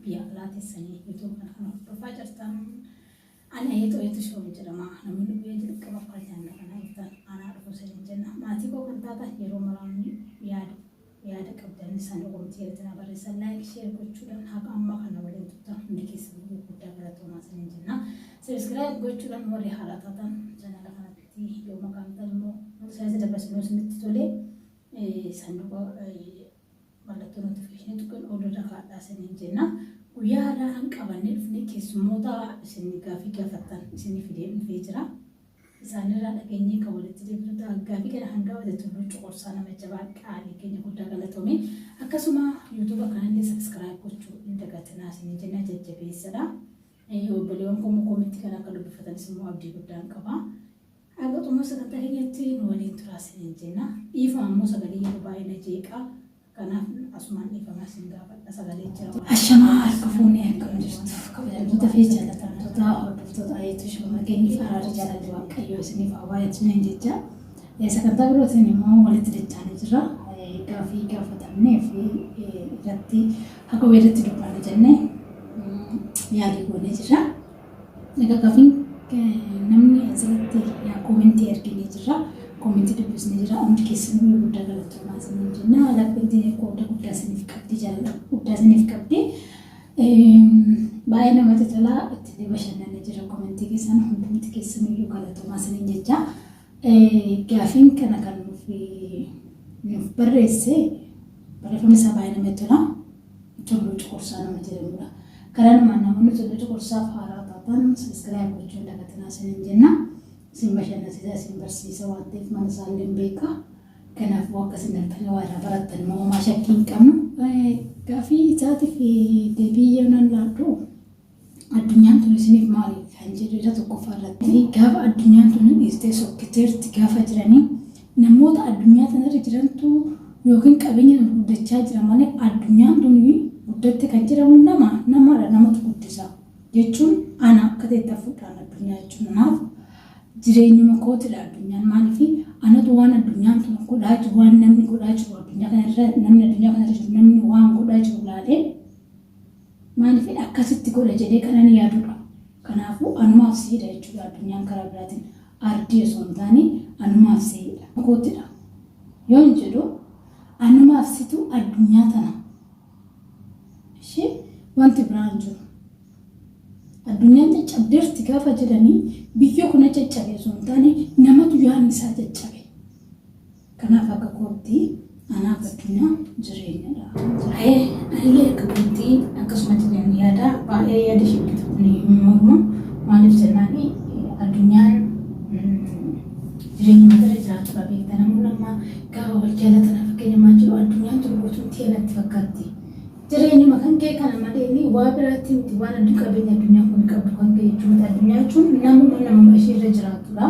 Biyya alaa teessanii YouTube kana kan hordofaa jirtan. Ani Ayeetu Ayeetu Shoon jedhama. Namoonni guyyaa jalqaba akka chaanala kanaa dhuftan anaa dhufu isiniin jenna. Maatii koo kan taatan yeroo maraan yaada yaada qabdan saanduqa komentii jalatti naa barreessaa. Like share gochuudhaan haga ammaa kana waliin turtan hundi keessan guddaa galatoomaa isiniin jenna. Subscribe gochuudhaan warri haaraa taatan chaanala kanatti yoo makamtan immoo wanti isaan dabarsinu isinitti tole saanduqa mallattoo notification tuqin olirra kaadhaa isiniin jenna. Guyyaa har'aa kan qabannee dhufne keessummoota isin gaafii gaafattan isinii fidee dhufee jira. Isaanirraa dhageenyee kan walitti deebinu ta'a. Gaafii kana kan gaafate Tulluu Coqorsaa nama jabaa qaalii keenya guddaa galatoomi. Akkasuma YouTube kanallee subscribe gochuu hin dagatinaa isiniin jenna jajjabeessadha. Obboleewwan koo immoo koomentii kana akka dubbifatanis immoo abdii guddaan qaba. Haga xumura sagantaa keenyatti nu waliin turaa isiniin jenna. Dhiifama immoo sagalee yeroo baay'ee na jeeqa. Kanaaf asumaan dhiifama isin gaafadha sagalee jira. Ashamaa harka fuunee akkam jirtu kabajamtoota fi jaallatamtoota hordoftoota Ayeetuu Shoo nageenyi fi araarri jaalalli Waaqayyoo isiniif haa baay'atu isiniin jecha. Sagantaa birootiin immoo walitti dachaanii jirra. Gaafii gaafatamnee fi irratti haga irratti dubbanna jennee yaalii goonee jirra. Egaa gaafiin namni asirratti yaa koomentii erginee jirra. Koomentii dubbisnee jira. Hundi keessanuu guddaa galatoomaa isiniin jenna. Lapheen qooda guddaa isiniif qabdi. Jaalala guddaa isiniif qabdi. Baay'ee namatti tola. Itti bashannanee jira koomentii keessan hundumti keessaniyyuu galatoomaa isiniin jecha. Gaafiin kana kan nuuf barreesse barreeffamni isaa baay'ee namatti tola. Tulluu Cuqursaa nama jedhamudha. Karaa namaan namoonni Tulluu Cuqursaaf haaraa taatan subscribe gochuu hin dagatinaa isiniin jenna. Isin bashannansiisa, isin barsiisa waan ta'eef mana isaallee hin beeka. Kanaafuu akka isin dhaltanii waa irraa barattan immoo homaa shakkii hin qabnu. Gaafii isaatiif deebii yoo nan laadhu addunyaan tun isiniif maali kan jedhu irra tokkoffaa irratti gaafa addunyaan tun dhiistee sokkiteerti gaafa jiranii namoota addunyaa tanarra jirantu yookiin qabeenya guddachaa jira malee addunyaan tun guddatte kan jedhamu nama namadha namatu guddisa jechuun ana akka ta'e fudhaan addunyaa jechuun anaaf jireenyuma kootidha addunyaan maaliif anatu waan addunyaan tun godhaa jiru waan namni godhaa jiru addunyaa kanarra namni addunyaa kanarra jiru namni waan godhaa jiru laalee maaliif akkasitti godha jedhee kanan yaadudha. Kanaafuu anumaaf siidha jechuudha addunyaan karaa biraatiin ardii osoo hin taane anumaaf siidha. Kootidha. Yoon jedhu anumaaf situ addunyaa tana. Ishee wanti biraan jiru. Addunyaan caccabdeerti gaafa jedhanii biyyoo kuna caccabe osoo hin taane namatu yaadni isaa caccabe. Kanaaf akka kootti anaaf addunyaa jireenyadha. Ayee anillee akka kootti akkasuma jedheen yaada baay'ee yaada shakkitu kun hin mormu maaliif jennaan addunyaan jireenya matarra jiraatudha beekta namoonni amma gaafa wal jaalatan fakkeenya maal jedhu addunyaan tun guutuun tiyya natti fakkaatti. Jireenyuma kan kee kana malee waa biraatti miti waan addu qabeenya addunyaan kun qabdu kan kee jechuudha. Addunyaa jechuun namuma namuma isheerra jiraatudha.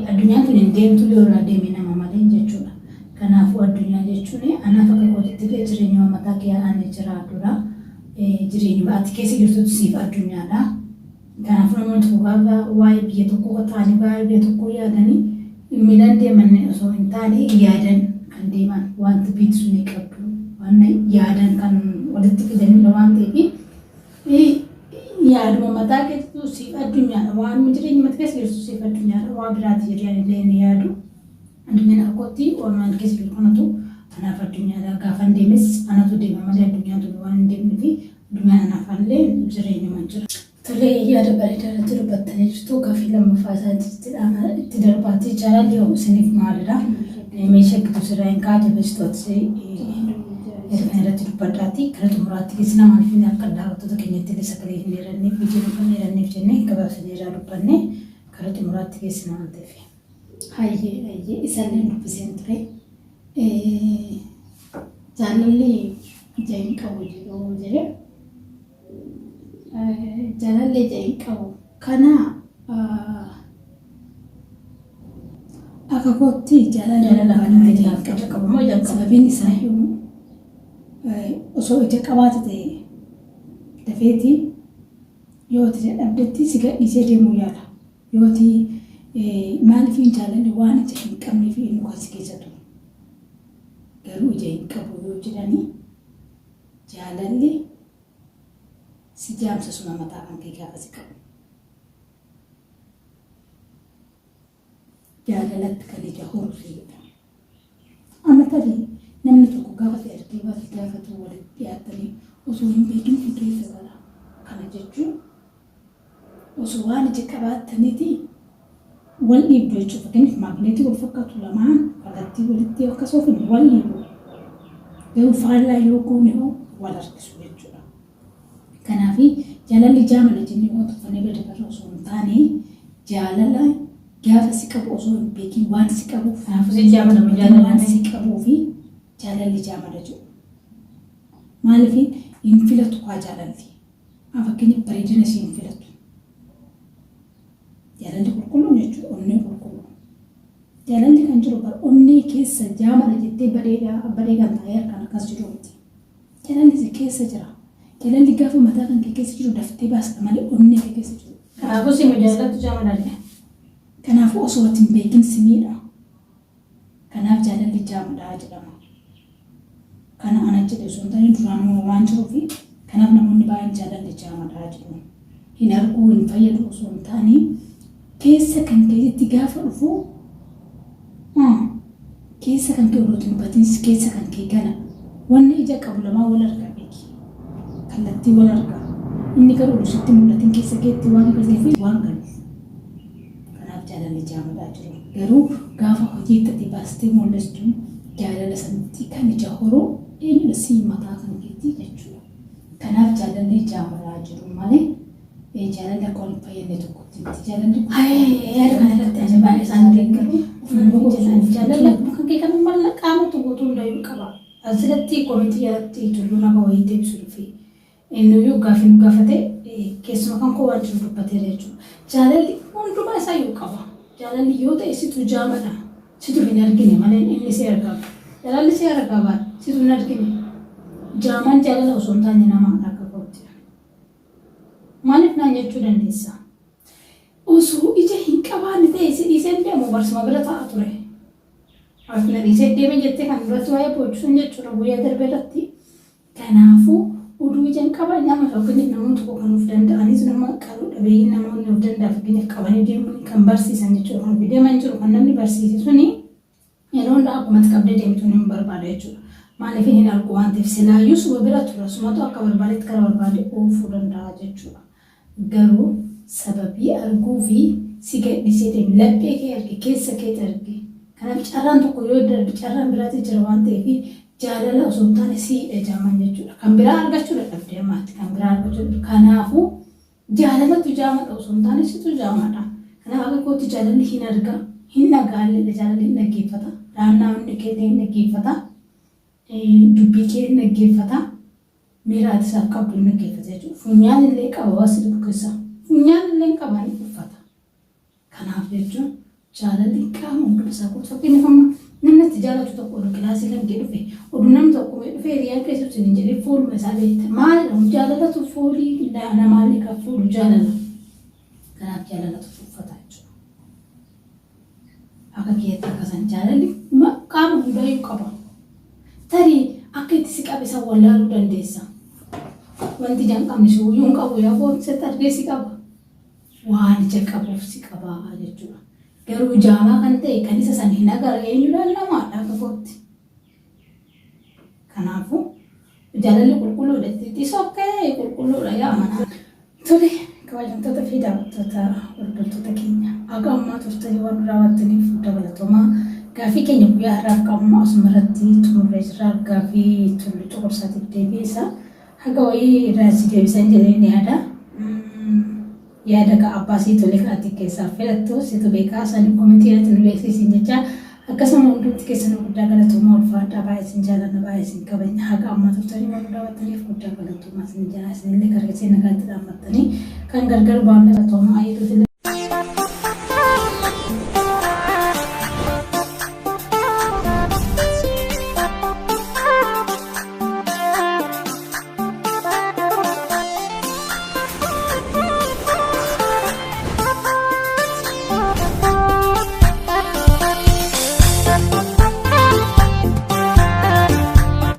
Addunyaan tun hin deemtu yoo irraa deeme nama malee jechuudha. Kanaafuu addunyaa jechuun anaaf akka kootitti illee jireenyuma mataa kee ani jiraadhudha. Jireenyuma ati keessa jirtutu siif addunyaadha. Kanaafuu namoonni tokko gaafa waa'ee biyya tokkoo ta'anii waa'ee biyya tokkoo yaadanii miilaan deeman osoo hin taane yaadan kan deeman wanti biyyi sun qabdu waan yaadan kan walitti fidanidha waan ta'eef yaaduma mataa keetitu siif addunyaadha waan jireenya mataa keessa jirtu siif addunyaadha waan biraati jedhee ani illee hin yaadu. Addunyaan akkootti oolmaan keessa jiru kanatu anaaf addunyaadha. Gaafan deemes anatu deema malee addunyaan tun waan hin deemneef addunyaan anaaf illee jireenyuma jira. Tolee yaada bareedaa irratti dubbattanii jirtu gaaffii lammaffaa isaatti itti darbaatii jaalalli hoo isiniif maalidha? Meeshaa gidduu sirraa hin kaa'aa jabeessitooti yaada kana irratti dubbadhaati. Gara xumuraatti geessina maaliif akka daawwattoota keenyatti illee sagalee hin dheeranneef viidiyoo kan dheeranneef jennee gabaabsinee irraa dubbanne gara xumuraatti geessina waan ta'eef. Hayyee hayyee isallee dubbiseen ture. Jaalalli ija hin qabu jedhu jedhe. Jaalalli ija hin qabu. Kana akka kootti jaalalli kana ija hin qabu. Sababiin isaa iyyuu osoo ija qabaate ta'e dafeeti yoo ati dadhabdetti si gadhiisee deemuu yaala. Yoo ati maaliif hin jaalanne waan ija hin qabneef inni kan si keessa turu. Garuu ija hin qabu yoo jedhanii jaalalli Si jaamsa suma mataa kan kee gaafa si qabu. Jaalalatti kan ija horu siidha. Amma tarii namni tokko gaafa si argee waa si gaafatu walitti dhiyaattanii osoo hin beekin si keessa gala. Kana jechuun osoo waan ija qabaattaniiti wal dhiibdu jechuudha. Fakkeenyaaf maagneetii wal fakkaatu lamaan kallattii walitti akka soofne wal dhiibu. Garuu faallaa yoo goone hoo wal harkisu jechuudha. Kanaaf jaalalli jaamala jennee waan tuffannee bira dabarra osoo hin taane jaalala gaafa si qabu osoo hin beekin waan si qabuuf Kanaafuu si jaamala moo jaalala waan si qabuu fi jaalalli jaamala jedhu. Maaliif hin filatu kaa jaalalli. Haa fakkeenyaaf bareedina ishee hin filatu. Jaalalli qulqulluun jechuudha onnee qulqulluu. Jaalalli kan jiru bar onnee keessa jaamala jettee badeedha badee kan taa'ee harkaan akkas jiru miti. Jaalalli si keessa jira. Jaalalli gaafa mataa kan kee keessa jiru daftee baasta malee onnee kee keessa jiru. Kanaafuu si jaalalatu jaamala jedhe. Kanaafuu osoo ati hin beekin si miidha. Kanaaf jaalalli jaamadha jedhama. Kana ana jedhe osoo hin taane duraanuu waan jiruufi kanaaf namoonni baay'een jaalalli jaamadha jedhu. Hin arguu hin fayyadu osoo hin taane keessa kan keetitti gaafa dhufu keessa kan kee odoo hin hubatin keessa kan kee gala. Wanni ija qabu lamaan wal arga beeki. Kallattii wal arga. Inni garuu odoo sitti mul'atin keessa keetti waan galuuf waan galuuf. Kanaaf jaalalli jaamadhaa jiru. Garuu gaafa hojiitti ati baastee mul'istu jaalala sanitti kan ija horu eenyudha sii mataa kan keetii jechuudha. Kanaaf jaalalli jaamadhaa jiru malee jaalalli akka wal hin fayyadne tokkotti miti. Jaalalli Yaada kana irratti ani baay'ee isaan deeggaru. Jaalalli akkuma kan kee kan malla qaamatu guutuu hundayyuu qaba. Asirratti komentii jalatti tulluun akka wayii deebisu dhufe. Inniyyuu gaaffii nu gaafate keessuma kan koo waan jiru dubbateera jechuudha. Jaalalli hundumaa isaayyuu qaba. Jaalalli yoo ta'e situ jaamadha. Situ hin argine malee inni si argaa. Jaalalli si argaa baata. Situ hin argine. Jaamaan jaalala osoo hin taane namaadha akka kootti. Maaliif naan jechuu dandeessa? Osoo ija hin qabaanne ta'e si dhiisee hin deemu barsuma bira ta'a ture. Akkuma dhiisee deeme jettee kan duratti waa'ee boochisuun jechuudha guyyaa darbe irratti. Kanaafuu oduu ija hin qabaanne nama fakkeenyaaf namoonni tokko kan of danda'anis nama qabu dhabeeyyiin namoonni of danda'a fakkeenyaaf qabanii deemuun kan barsiisan jechuudha. Kan ofii deeman jiru kan namni barsiise suni yeroo hundaa akkumatti qabdee deemtu hin barbaada jechuudha. Maaliif hin argu waan ta'eef silaayyuu suma bira tura sumatu akka barbaadetti kara barbaade oofuu danda'a jechuudha. Garuu sababii arguu fi si gadhiisee deeme laphee kee arge keessa keeti arge. Kanaaf carraan tokko yoo darbe carraan biraatu jira waan ta'eef jaalala osoo hin taane siidha jaaman jechuudha. Kan biraa argachuu dadhabde ammaatti kan biraa argachuu dadhabde. Kanaafuu jaalalatu jaamadha osoo hin taane situ jaamadha. Kanaaf akka kootti jaalalli hin arga, hin dhaga'alleedha jaalalli hin dhaggeeffata. Raannaa onnee keellee hin dhaggeeffata. Dubbii kee hin dhaggeeffata. Miira ati isaaf qabdu hin dhaggeeffata jechuudha. Funyaan illee qaba waan si dhibu keessaa. Funyaan illee hin qaba ni uffata. Kanaaf jechuun jaalalli qaama hunduma isaa guutu. Fakkeenyaaf amma namni ati jaalatu tokko oduu kilaasii kan kee dhufe oduu namni tokko mee dhufee hiriyaan keessa isin hin jedhee fuuluma isaa beekta. Maalidha kun jaalalatu foolii namaallee kan fuudhu jaalala. Kanaaf jaalalatu uffata jechuudha. Akka keetti akkasan jaalalli qaama hundaayyuu qaba. Tarii akka itti si qabe san wallaaluu dandeessa. Wanti ija hin qabne si uyyuu hin qabu yaa foon sitti argee si qaba. Waan ija qabuuf si qaba jechuudha. Garuu jaamaa kan ta'e kan isa san hin agarre eenyudhaan namaadha akka kootti. Kanaafuu jaalalli qulqulluudha. Itti sokkee qulqulluudha yaa manaa. Tole kabajamtoota fi daawwattoota hordoftoota keenya haga ammaa turtanii waan nu daawwattaniif guddaa galatoomaa. Gaaffii keenya guyyaa har'aaf qabnu asuma irratti xumurree jirra. Gaaffii Tulluu Coqorsaatiif deebii isaa haga wayii irraa si deebisan jedhee ni yaada. Yaada ka abbaa sii tole ka ati keessaa filattu situ beekaa sani komentii irratti nu beeksisiin jecha akkasuma hundumti keessanuu guddaa galatoomaa ulfaadhaa baay'ee isin jaalanna baay'ee isin kabajna haga ammaa turtanii waan nu daawwattaniif guddaa galatoomaa isin jala isinillee gargarsee nagaatti dhaammattanii kan gargar baafne galatoomaa ayyatuutillee.